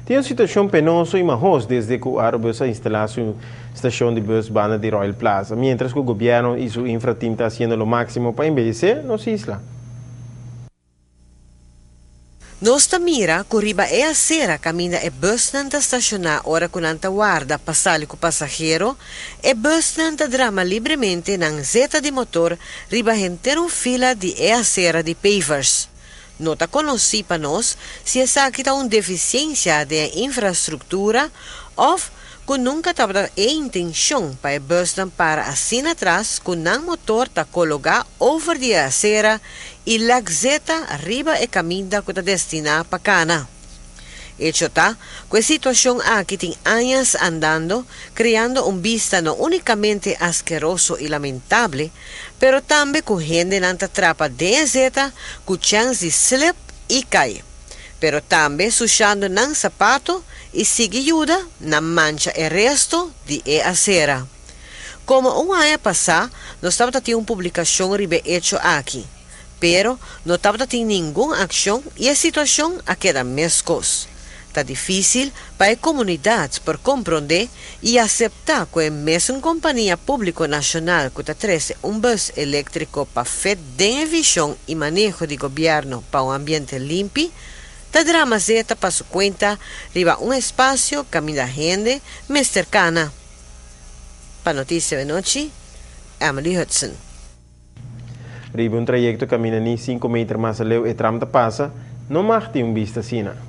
Tin un situacion penoso y mahos desde cu Arubus a instala su stacion di bus banda di Royal Plaza, mientras cu gobierno y su infra team ta haciendo lo maximo pa embeyece nos isla. Nos ta mira ku riba e asera kaminda e bùsnan ta stashoná ora ku nan ta warda pa sali ku pasahero, e bùsnan ta drama libremente nan zeta di motor riba henter un fila di e asera di pavers. No ta konosí pa nos si esaki ta un defisiensia den e infrastruktura òf ku nunka tabata e intenshon pa e bùsnan para asina atras ku nan motor ta kologá over di e asera i lèk zeta riba e kaminda ku ta destiná pa kana. Echo ta ku e situashon aki tin añas andando, kreando un bista no únikamente askeroso i lamentable, pero tambe ku hendenan ta trapa den e zeta ku chèns di slip i kai, pero tambe sushando nan sapato i sigui yuda na mancha e resto di e asera. Komo un aña pasá nos tabata tin un publikashon riba e echo aki, pero no tabata tin ningun akshon i e situashon a keda meskos. Ta difísil pa e komunidat por komprondé i aseptá ku e mesun kompania públiko nashonal ku ta trese un bùs eléktriko pa fit den e vishon i maneho di gobièrnu pa un ambiente limpi, ta drama zeta pa su kuenta riba un espasio kaminda hende mester kana. Pa Notisia Benochi, Emily Hudson. Riba un trayekto kaminda ni sinku meter mas aleu e tram ta pasa, no mag tin un bista asina.